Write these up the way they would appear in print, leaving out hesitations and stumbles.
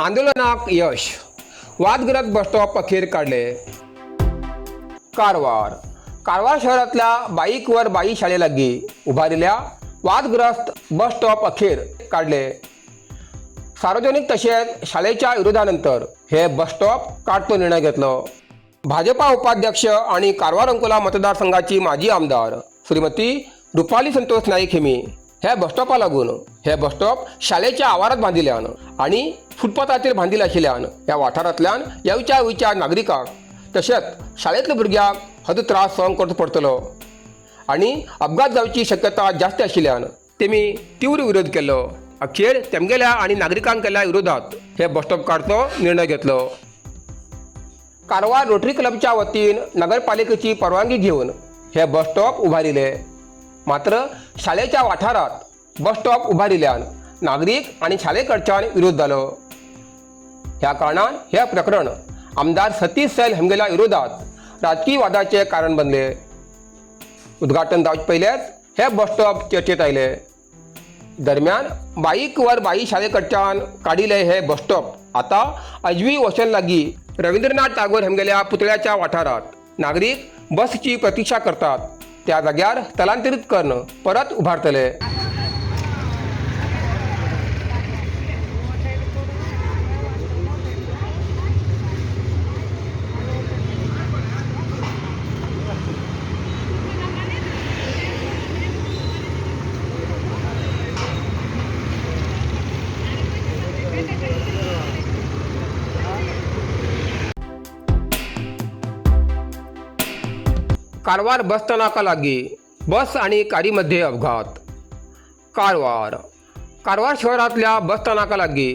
आंदोलनाक यश, वादग्रस्त bus stop अखेर काडले. कारवार. कारवार शहरातल्या बाईकवर बाई शाळेलागी उभारलेल्या वादग्रस्त बस स्टॉप अखेर काडले. सार्वजनिक तसेच शाळेच्या विरोधानंतर हे बस स्टॉप काढतो निर्णय घेतलो. भाजपा उपाध्यक्ष आणि कारवार अंकोला मतदारसंघाची माजी आमदार श्रीमती रुपाली संतोष नाईक हेमी ह्या बस स्टॉपा लागून हे बस स्टॉप शाळेच्या आवारात बांदिल्यान आणि फुटपाथाचेर बांदिल्ले आशिल्ल्यान ह्या वाठारांतल्यान येवच्या वयच्या नागरिकांक तशेंच शाळेंतल्या भुरग्यांक हाचो त्रास सहन करचो पडटलो आणि अपघात जावची शक्यता जास्त आशिल्ल्यान तेमी तीव्र विरोध केल्लो. अखेर तेमगेल्या आणि नागरिकांक केल्ल्या विरोधात हे बस स्टॉप काडचो निर्णय घेतलो. कारवार रोटरी क्लबच्या वतीन नगरपालिकेची परवानगी घेवन हे बस स्टॉप उभारिले. मात्र शाळेच्या वाठारात बस स्टॉप उभारिल्यान नागरीक आणि शाळेकडच्यान विरोध जालो. ह्या कारणान हे प्रकरण आमदार सतीश सैल हेमगेल्या विरोधात राजकीय वादाचे कारण बनले. उद्घाटन जावचे पयलेच हे बस स्टॉप चर्चेत आयले. दरम्यान बाईकवर बाई शाळेकडच्यान काडिले हे बस स्टॉप आता अजवी वशन लागी रवींद्रनाथ टागोर हेमगेल्या पुतळ्याच्या वाठारात नागरीक बसची प्रतीक्षा करतात त्या जाग्यार स्थलांतरीत करून परत उभारतले. कारवार बसस्थानका लागी बस आणि कारीमध्ये अपघात. कारवार. कारवार शहरातल्या बसस्थानका लागी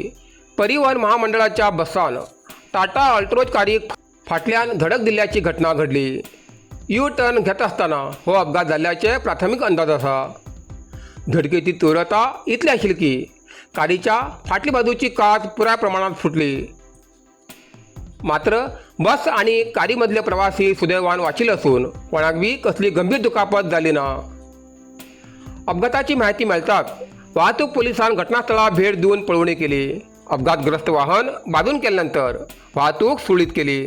परिवहन महामंडळाच्या बसान टाटा अल्ट्रोज कारीक फाटल्यान धडक दिल्ल्याची घटना घडली. यू टर्न घेत आसतना हो अपघात जाल्ल्याचे प्राथमीक अंदाज आसा. धडकेची तीव्रता इतली आशिल्ली की कारीच्या फाटली बाजूची काच पुराय प्रमाणात फुटली. मात्र बस आणि कारीमधले प्रवासी सुदैवान वाचिल्ले असून कोणाक बी कसली गंभीर दुखापत जाली ना. अपघाताची माहिती मेळटाच वाहतूक पोलिसान घटनास्थळाक भेट दिवन पळोवणी केली. अपघातग्रस्त वाहन बाजून केल्यानंतर वाहतूक सुरळीत केली.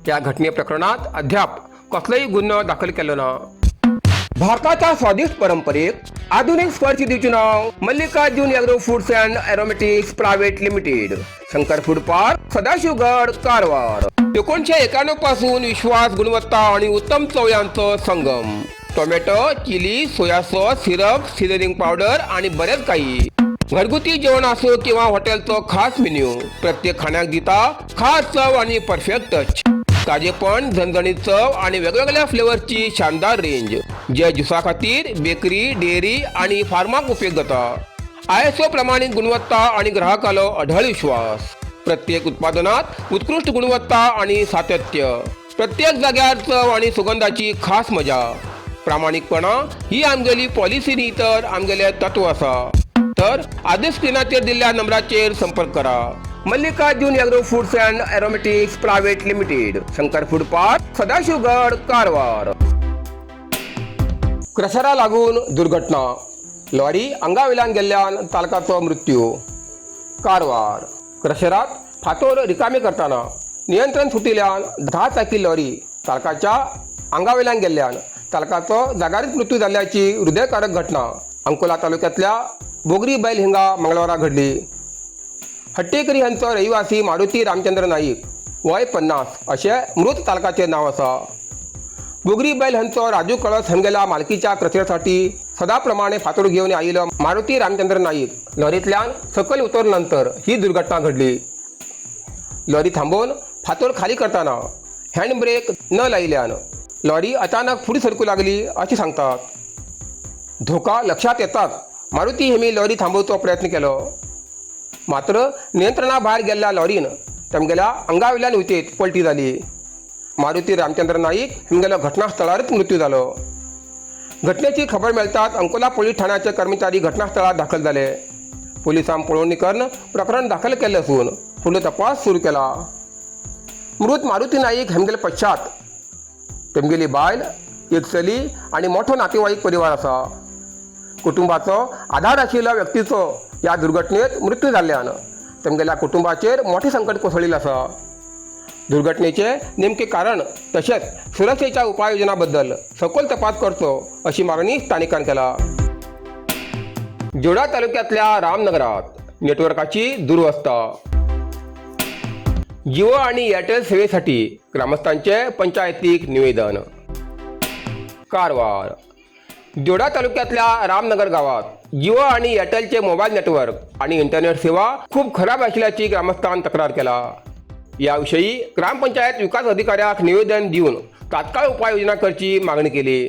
या घटने प्रकरणात अद्याप कसलोय गुन्हो दाखल केलो ना. भारताच्या स्वादिष्ट परंपरेक आधुनिक स्पर्श दिवचे नाव Mallikarjun agro foods and aromatics private limited, Shankar food park, Sadashivgad, Karwar. 1991 पासून विश्वास, गुणवत्ता आणि उत्तम चव यांचो संगम. Tomato, chilli, soya sauce, syrup, seasoning powder आणि बरेच काही. घरगुती जेवण असो किंवा हॉटेलचो खास मेन्यू, प्रत्येक खाण्याक दिता खास चव आणि परफेक्ट टच. ताजेपण, झणझणीत चव आणि वेगवेगळ्या फ्लेवर्सची शानदार रेंज, जे ज्युसा खातीर, बेकरी, डेअरी आणि फार्माक उपयोग जाता. ISO प्रमाणित गुणवत्ता आणि ग्राहकालो अढळ विश्वास. प्रत्येक उत्पादनात उत्कृष्ट गुणवत्ता आणि सातत्य. प्रत्येक जाग्यार चव आणि सुगंधाची खास मजा. प्रामाणिकपणा ही आमगेली पॉलिसी न्ही तर आमगेले तत्व आसा. तर आजच स्क्रीनाचेर दिल्ल्या नंबराचेर संपर्क करा. Mallikarjun agro foods and aromatics private limited, Shankar food park, Sadashivgad, Karwar. क्रशरा लागून दुर्घटना, लॉरी अंगावेल्यान गेल्ल्यान चालकाचो मृत्यू. कारवार. क्रशरात फातोर रिकामी करताना नियंत्रण सुटिल्ल्यान 10 चाकी लॉरी चालकाच्या आंगावेल्यान गेल्ल्यान चालकाचो जागारीच मृत्यू जाल्ल्याची हृदयकारक घटना अंकोला तालुक्यातल्या बोगरी बैल हिंगा मंगळवारा घडली. हट्टेकरी हांचो रहिवासी मारुती रामचंद्र नाईक, वय 50, अशें मृत चालकाचें नांव आसा. बोगरी बैल हांचो राजू कळस हांगेल्या मालकीच्या क्रशरसाठी सदाप्रमाणे फातोर घेवन आयिल्लो मारुती रामचंद्र नाईक लॉरींतल्यान सकयल उतरले नंतर ही दुर्घटना घडली. लॉरी थांबोवन फातोर खाली करताना हँड ब्रेक न लायिल्ल्यान लॉरी अचानक फुडें सरकूं लागली अशें सांगतात. धोका लक्षात येताच मारुती हेमी लॉरी थांबोवचो प्रयत्न केलो. मात्र नियंत्रणा भायर गेल्ल्या लॉरीन तेमगेल्या आंगावेल्यान वितेत पलटी जाली. मारुती रामचंद्र नाईक हेमगेलो घटनास्थळारच मृत्यू जालो. घटनेची खबर मेळटाच अंकोला पोलीस ठाण्याचे कर्मचारी घटनास्थळार दाखल जाले. पोलिसांनी पळोवणी करून प्रकरण दाखल केल्लें आसून फुडलो तपास सुरू केला. मृत मारुती नाईक हेमगेले पश्चात तेमगेली बायल, एक चली आनी मोठो नातेवाईक परिवार आसा. कुटुंबाचो आधार आशिल्ल्या व्यक्तीचो ह्या दुर्घटनेत मृत्यू जाल्ल्यान तेमगेल्या कुटुंबाचेर मोठें संकट कोसळिल्लें आसा. दुर्घटनेचें नेमकें कारण तशेंच सुरक्षेच्या उपाययोजना बद्दल सखोल तपास करचो अशी मागणी स्थानिकान केला. जोडा तालुक्यांतल्या रामनगरात नेटवर्काची दुरवस्था. जिओ आणि एअरटेल सेवेसाठी ग्रामस्थांचे पंचायतीक निवेदन. कारवार जोडा तालुक्यातल्या रामनगर गावात जिओ आणि एअरटेलचे मोबाईल नेटवर्क आणि इंटरनेट सेवा खूप खराब असल्याची ग्रामस्थान तक्रार केला. याविषयी ग्रामपंचायत विकास अधिकाऱ्याक निवेदन दिवन तात्काळ उपाययोजना करची मागणी केली.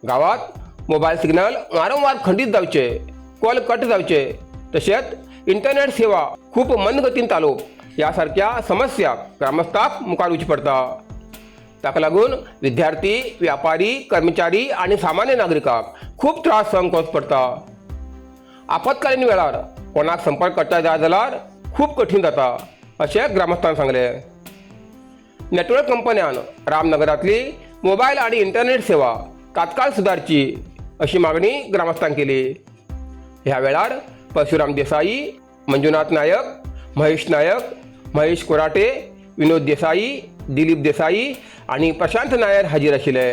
गावात मोबाईल सिग्नल वारंवार खंडित जावचे, कॉल कट जावचे, तशेंच इंटरनेट सेवा खूप मंद गतीन चालोवप ह्या सारक्या समस्या ग्रामस्थाक मुखार वचची पडटा. ताका लागून विद्यार्थी, व्यापारी, कर्मचारी आनी सामान्य नागरिकांक खूब त्रास सहन करचो पडटा. आपत्कालीन वेळार कोणाक संपर्क करता जाय जाल्यार खूब कठीण जाता अशें ग्रामस्थान सांगलें. नेटवर्क कंपन्यान रामनगरांतली मोबायल आनी इंटरनेट सेवा तात्काळ सुदारची अशी मागणी ग्रामस्थान केली. ह्या वेळार परशुराम देसाई, मंजुनाथ नायक, महेश नायक, महेश कोराटे, विनोद देसाई, दिलीप देसाई आनी प्रशांत नायर हाजीर आशिल्ले.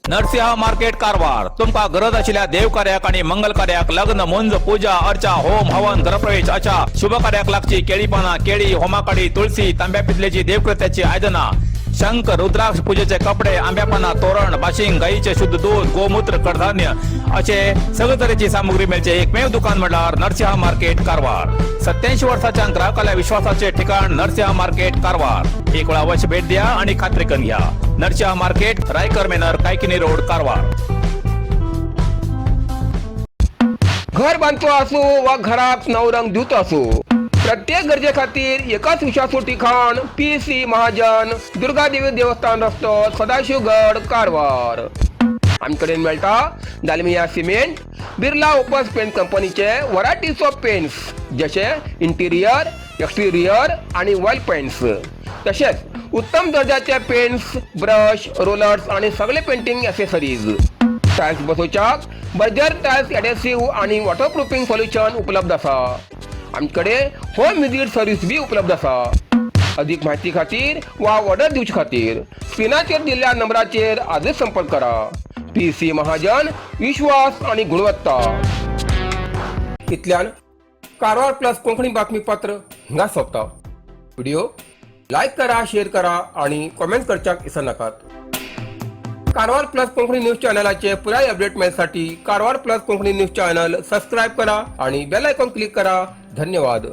नरसिंह मार्केट, कारवार. तुमकां गरज आशिल्ल्या देव कार्याक आणि मंगल कार्याक, लग्न, मुंज, पूजा अर्चा, होम हवन, घरप्रवेश अशा शुभ कार्याक लागची केळी पानां, केळी, होमाकाडी, तुळसी, तांब्या पितलेची देवकृत्याची आयदनां, शंख, रुद्राक्ष, पूजेचे कपडे, आंब्या पानां, तोरण, बाशिंग, गाईचे शुद्ध दूध, गोमूत्र, कडधान्य असे सगळे तरेची सामुग्री मेळचे एकमेव दुकान म्हणल्यार नरसिंह मार्केट, कारवार. 87 वर्साच्या ग्राहकाल्या विश्वासाचे ठिकाण नरसिंह मार्केट, कारवार. एक वेळा अवश्य भेट द्या आणि खात्री करून घ्या. Narasimha market, Raikar manor, Kaikini road, Karwar. घर बांधतो असो वा घराक नवो रंग दिवचो असो, प्रत्येक गरजे खातीर एकच विश्वासू ठिकाण, पी सी महाजन, दुर्गादेवी देवस्थान रस्तो, सदाशिवगड, कारवार. आमचे कडेन मेळटा Dalmia cement, Birla Opus paint कंपनीचे वरायटीज ऑफ पेंट्स, जशे इंटिरियर, एक्सटिरियर आणि वॉल पेंट्स, तशेंच उत्तम दर्जाचे पेंट्स, ब्रश, रोलर्स आणि सगळे पेंटिंग ॲसेसरीज. टायल्स बसोवच्याक बर्जर टायल्स एडेसिव्ह आणि वॉटरप्रुफिंग सोल्युशन उपलब्ध आसा. आमचे होम विजीट सर्वीस बी उपलब्ध आसा. अधिक माहिती खातीर वा ऑर्डर दिवचे खातीर स्क्रिनाचेर दिल्ल्या नंबराचेर आजच संपर्क करा. पी सी महाजन, विश्वास आणि गुणवत्ता. इतल्यान कारवार प्लस कोंकणी बातमीपत्र हिंगा सोंपता. व्हिडिओ लायक करा, शेअर करा आणि कॉमेंट करच्याक विसरनाकात. कारवार प्लस कोंकणी न्यूज चॅनलाचे पुराय अपडेट मेळसाठी Karwar plus Konkani news channel subscribe करा आणि बेल आयकॉन क्लिक करा. धन्यवाद.